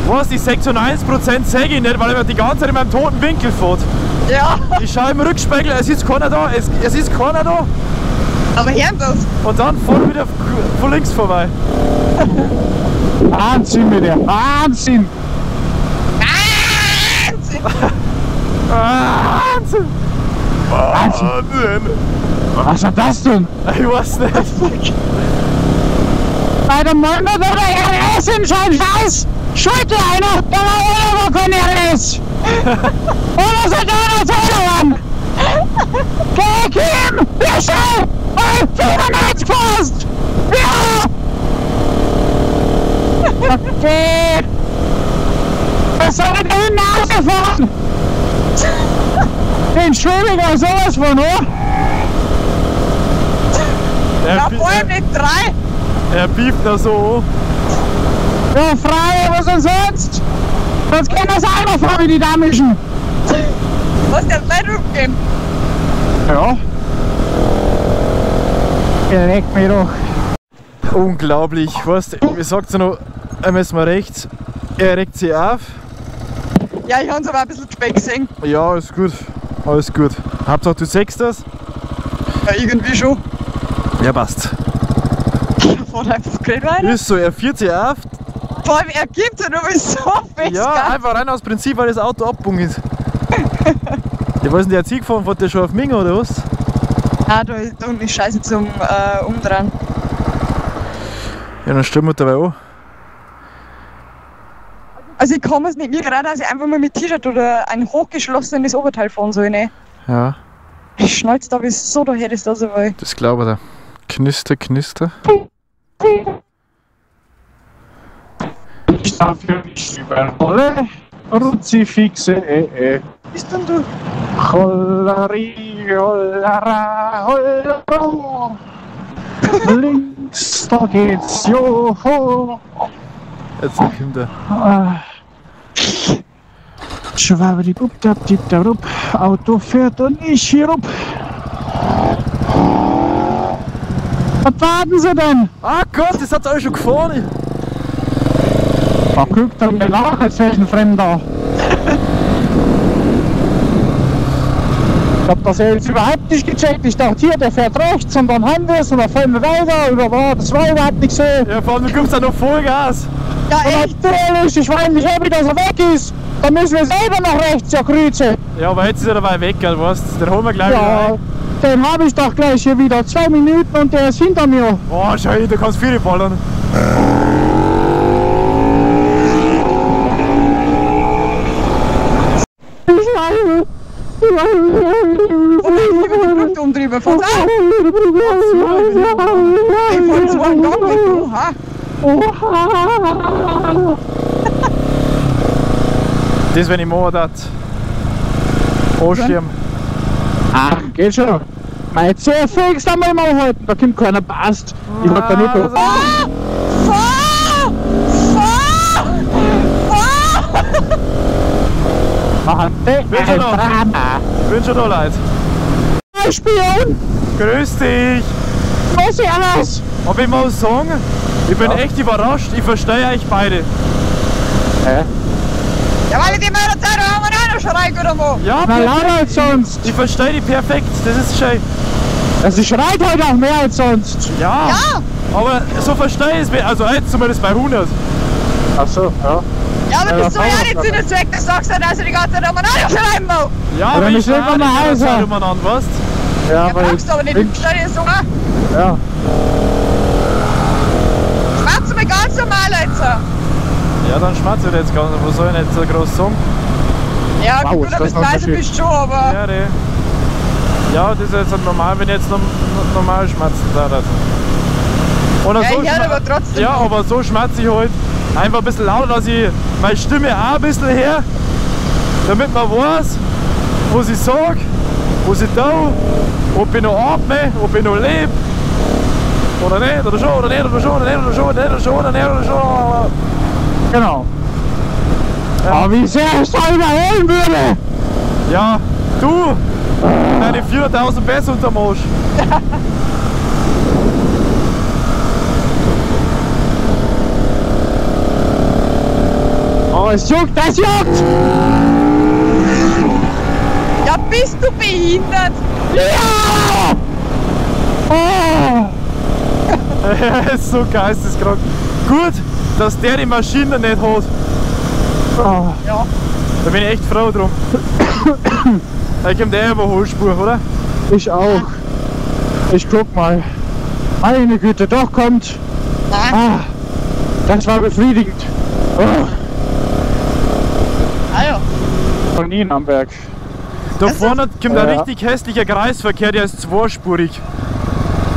Was, die 96% sehe ich nicht, weil er die ganze Zeit in meinem toten Winkel fährt. Ja. Ich schaue im Rückspiegel, es ist keiner da, es ist keiner da. Aber hören das. Und dann fährt wieder von links vorbei. Wahnsinn mit dir, Wahnsinn! Wahnsinn! Wahnsinn! Wahnsinn! Was war das denn? Ich weiß nicht. Bei der 900 oder RS in Scheiß! Schulter einer! Da war auch kein RS! Oder sind da noch Teile? Geh, Kim! Ja, schau! 95 fast! Ja! Okay! Was soll ich denn nachgefahren? Entschuldigung, sowas von, oder? Ja, vor allem nicht drei! Er piept da so. Ja, frei, was denn sonst? Sonst kann das selber fahren, wie die da mischen. Was der gleich rübergehen? Ja. Leck mich doch. Unglaublich, weißt du, mir sagt ja noch, müssen wir rechts. Er regt sich auf. Ja, ich hab's aber ein bisschen spät gesehen. Ja, alles gut. Alles gut. Hauptsache du siehst das? Ja, irgendwie schon. Ja, passt. Er fährt einfach gerade weiter. Ist so, er führt sich auf. Vor allem, er gibt ja nur so fest. Ja, Gas. Einfach rein aus Prinzip, weil das Auto abgebogen ist. Ich weiß nicht, der Zieh gefahren, fährt der schon auf Minga oder was? Ah, da unten ist Scheiße zum Umdrehen. Ja, dann stellen wir dabei an. Also ich kann es nicht mir gerade, dass ich einfach mal mit T-Shirt oder ein hochgeschlossenes Oberteil fahren soll, ne? Ja. Ich schnalz da bis so daher, dass das so will. Das glaube ich da. Knister, knister. Ich dafür nicht überrolle. Ruzifixe, Bist denn du? Hollari, hollara, hollaro. Links, da geht's, joho. Jetzt kommt er. Schwabidi-bub, dab, dib, da, rub. Auto fährt und ich hier rup. Was warten Sie denn? Ah Gott, das hat euch schon gefahren. Da guckt er mir nach, als wäre ich ein Fremder. Ich hab das ja jetzt überhaupt nicht gecheckt. Ich dachte, hier, der fährt rechts und dann haben wir es und dann fahren wir weiter. Über, das war überhaupt nicht so. Ja, vor allem, du kommst ja noch Vollgas. Ja, echt? Natürlich, ich war nicht happy, dass er weg ist. Da müssen wir selber noch rechts, ja Grüße. Ja, aber jetzt ist er dabei weg, gell, weißt du? Den holen wir gleich wieder rein. Den habe ich doch gleich hier wieder. 2 Minuten und der ist hinter mir. Oh, schau hin, du kannst viele ballern. Und ich über die Brücke umdrüber. Fahr's auch! Ich fahr zwei Gang mit. Oha! Oha! Das, wenn ich machen darf. Anschirm. Ah, geht schon. Mein CFX da mal mal halten, da kommt keiner passt. Ich wollte da nicht durch. Ah! Fahr! Fahr! Fahr! Machen Bin schon da. Bin schon da, Leute. Hey, Spion! Grüß dich! Was ist alles? Aber ich muss sagen, ich bin echt überrascht, ich verstehe euch beide. Hä? Ja, weil ich die meiner Zeit haben wir auch noch schreien oder wo? Ja, na, lauter als sonst. Ich verstehe die perfekt, das ist schön. Also ich schreit heute auch mehr als sonst. Ja, ja. Aber so verstehe ich es, also jetzt zumindest bei 100. Ach so, ja. Ja, aber ja, das soll ja nicht Sinn und Zweck, das sagst du, dass ich die ganze Zeit umeinander schreiben muss. Ja, aber ich schreie die ganze Zeit umeinander, weißt du? Ja, ja, brauchst du aber nicht, ich stelle dir so an. Ja. Schmatze mir ganz normal jetzt. Ja, dann schmatze ich jetzt ganz, was soll ich nicht so groß sagen? Ja, wow, gut, du bist leise bist schon, aber... Ja, nee. Ja, das ist jetzt normal, wenn ich jetzt normal schmatzen darf. Oder ja, so ich höre aber trotzdem. Ja, aber so schmatze ich halt einfach ein bisschen lauter, dass ich meine Stimme auch ein bisschen her, damit man weiß, was ich sag, was ich tue, ob ich noch atme, ob ich noch lebe. Oder nicht, oder schon, oder nicht, oder schon, oder nicht, oder schon, oder nicht, oder schon, oder nicht, oder schon. Genau. Ja. Aber wie sehr ich da überholen würde! Ja, du! Deine 400.000 PS unterm Arsch! Oh, es juckt, das juckt! Ja, bist du behindert? Ja! Oh! Ist so geisteskrank. Gut, dass der die Maschine nicht hat. Oh. Ja. Da bin ich echt froh drum. Da kommt der Überholspur, oder? Ich auch. Ich guck mal. Meine Güte, doch kommt. Ah, das war befriedigend. Oh. Ah ja. Noch nie in Amberg. Da vorne kommt ein richtig hässlicher Kreisverkehr, der ist zweispurig.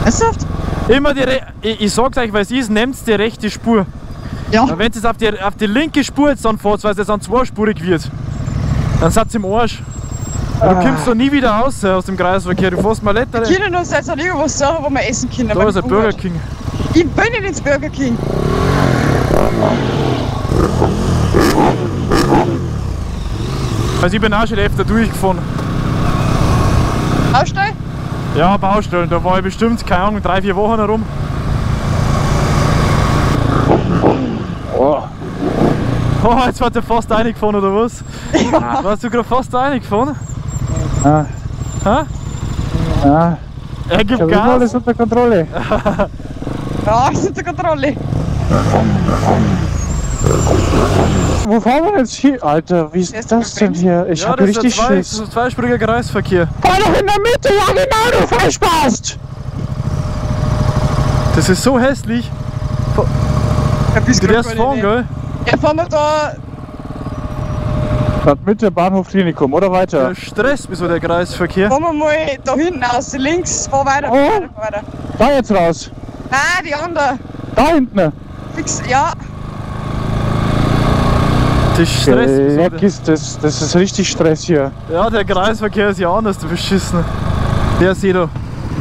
Ernsthaft? Immer die ich sag's euch, weil es ist, nehmt die rechte Spur. Ja. Und wenn es auf die linke Spur jetzt dann fährt, weil es jetzt dann zweispurig wird, dann seid ihr im Arsch. Du kommst da nie wieder raus aus dem Kreisverkehr, du fährst mal letter. Wir können uns jetzt auch irgendwas sagen, wo wir essen können. Da ist ein Burger King. Ich bin nicht ins Burger King. Also ich bin auch schon öfter durchgefahren. Baustelle? Ja, Baustellen, da war ich bestimmt, keine Ahnung, 3-4 Wochen herum. Oh. Oh, jetzt hat er fast reingefahren, oder was? Ja. Warst du gerade fast reingefahren? Ah. Ha? Ah. Er gibt Ich Gas. hab alles unter Kontrolle. Ja, ist unter Kontrolle. Wo fahren wir jetzt hier? Alter, wie ist das denn hier? Ich ja, hab richtig Schiss. Das ist ein zweispuriger Kreisverkehr. Fahr doch in der Mitte, ja genau, du Vollspast! Das ist so hässlich. Du darfst fahren, gell? Ja, fahren wir da. Stadtmitte, Bahnhof Klinikum, oder weiter? Der Stress, wieso der Kreisverkehr? Fahren wir mal da hinten aus, links, fahr weiter, oh. fahr weiter, fahr weiter. Da jetzt raus? Nein, die andere. Da hinten? Fix, ja. Das Stress. Leck ist das, das ist richtig Stress hier. Ja, der Kreisverkehr ist ja anders, du beschissen. Der ist hier da.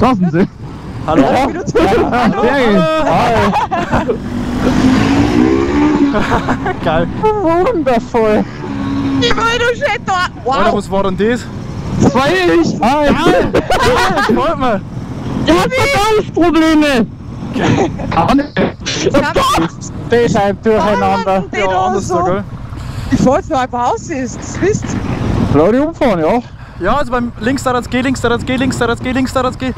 Lassen Sie. Hallo? Ja. Hallo? Hallo. Hallo. Geil. Wundervoll. Ich will doch schon da. Wow. Alter, was war denn das? Das war ich. Hi. Geil. Gefällt mir. Ich hab Verdauungsprobleme. Das ist ein Durcheinander. Ja, anders da, gell? Ich fahr jetzt noch einfach aus, das wisst. Leute umfahren, ja. Ja, also beim links da rechts geh, links da rechts geh, links da rechts geh, links da rechts geh.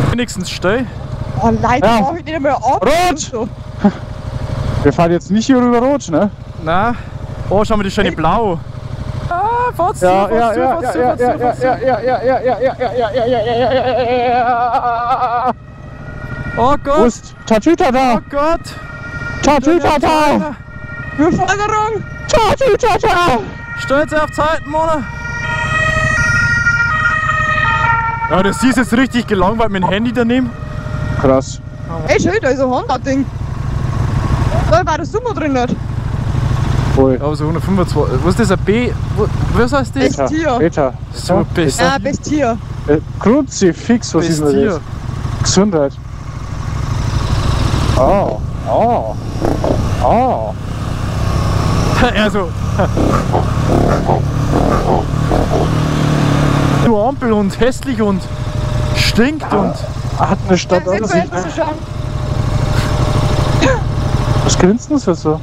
Wenigstens still. Oh Leute, ja. mach ich nicht einmal ab. Rot! So. Wir fahren jetzt nicht hier rüber rot, ne? Nein. Oh, schau mal, die schöne Blau. Ah, fahrt's zu, fahrt's zu, fahrt's zu, fahrt's zu, ja. Oh Gott. Wurst. Tatütata. Oh Gott. Tatütata. Beförderung. Tatütata. Stellt sich auf Zeiten, oder? Ja, das ist jetzt richtig gelangweilt mit dem Handy daneben. Krass. Ey, schön, da ist ein Honda-Ding. Da war der Sumo drin nicht. Voll. Ja, so 125. Was ist das? Ein B? Was heißt das? Bestia. Beta. So besser. Ja, Bestia. Kruzifix, was ist denn das? Gesundheit. Oh, oh, oh. Also. Nur Ampel und hässlich und stinkt und. Hat eine Stadt alles. Was grinst denn das so?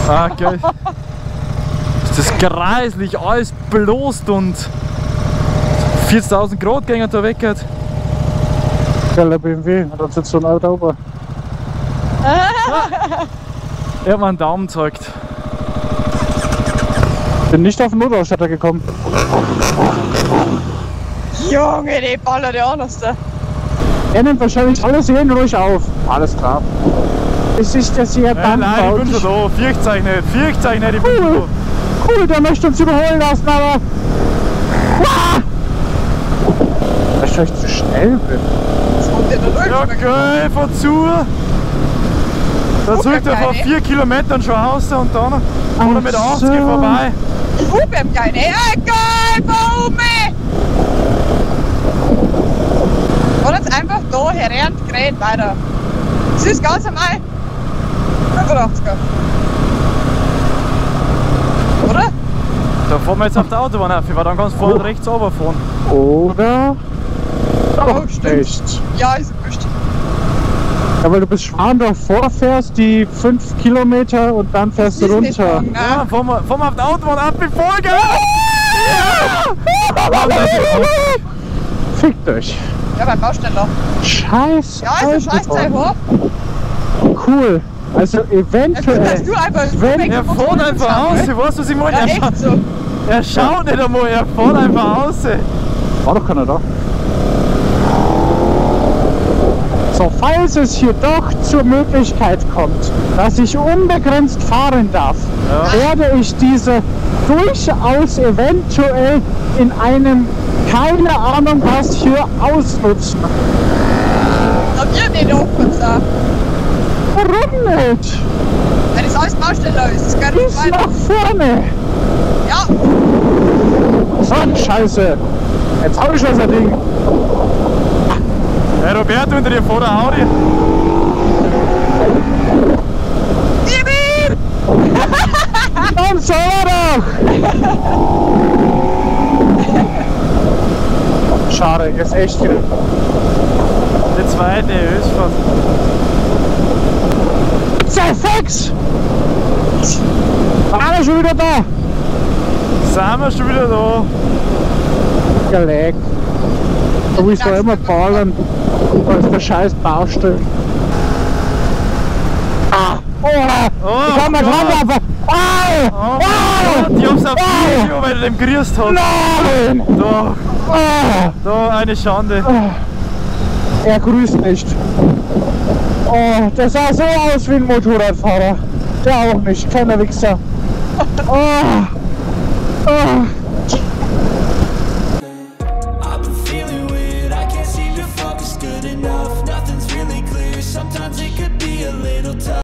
Ah, geil. Ist das greislich, alles bloßt und 40.000 Grad gängen da weg. Geiler BMW, hat uns jetzt so ein alter Ober. Er hat mir einen Daumen gezeigt. Bin nicht auf den Notausstatter gekommen. Junge, die ballert ja anders da. Er nimmt wahrscheinlich alles hier ruhig auf. Alles klar. Es ist ja sehr nein, nein, ich bin schon da. Fürcht euch nicht, ich bin schon da. Cool, der möchte uns überholen lassen, aber... Ah! Weil ich zu schnell bin. Ja, geil, fahr zu. Da zieht er vor 4 Kilometern schon raus und dann oder mit 80 so vorbei. Ich hub ihm keine. Egal, warum? Und jetzt einfach da heran, gerät weiter. Das ist ganz normal. 85er. Oder? Da fahren wir jetzt auf der Autobahn auf, weil dann kannst du vorne rechts runterfahren. Oder? Oh, stimmt. Echt? Ja, ist wurscht. Ja, weil du bis Schwandorf vorfährst, die 5 Kilometer und dann fährst du runter. Ja, fahren wir auf der Autobahn ab mit Vollgas! Ja! Fickt euch! Ja, beim Bausteller. Scheiß! Ja, ist ein Scheißzeug, hoch! Cool! Also eventuell. Ja, gut, dass du einfach wenn er fährt einfach aus, ich weiß, was ich meine. Ja, echt so. Er schaut nicht einmal, er fährt einfach aus. War doch keiner da. So, falls es hier doch zur Möglichkeit kommt, dass ich unbegrenzt fahren darf, ja, werde ich diese durchaus eventuell in einem, keine Ahnung was, hier ausnutzen. Da wir nicht offen sind. Warum nicht? Weil das alles Baustelle ist. Das kann ist nach vorne. Ja. So, Scheiße. Jetzt hab ich schon das Ding. Hey Roberto, hinter dir vor der Audi. Piep! Dann soll er doch! Schade, jetzt echt hier. Die zweite Höchstfahrt. Zerfix! Waren wir schon wieder da? Sind wir schon wieder da? Gelegt. Du willst doch immer ballen. Da ist der scheiß Baustelle. Ah! Oh! Oh, ich kann mal dran laufen! Au! Oh, Au! Ich hab's auf Video, weil du dem grüßt hast. Nein! Da, oh. Da, eine Schande. Oh. Er grüßt nicht. Oh, der sah so aus wie ein Motorradfahrer. Der auch nicht, kleiner Wichser. Oh. Oh.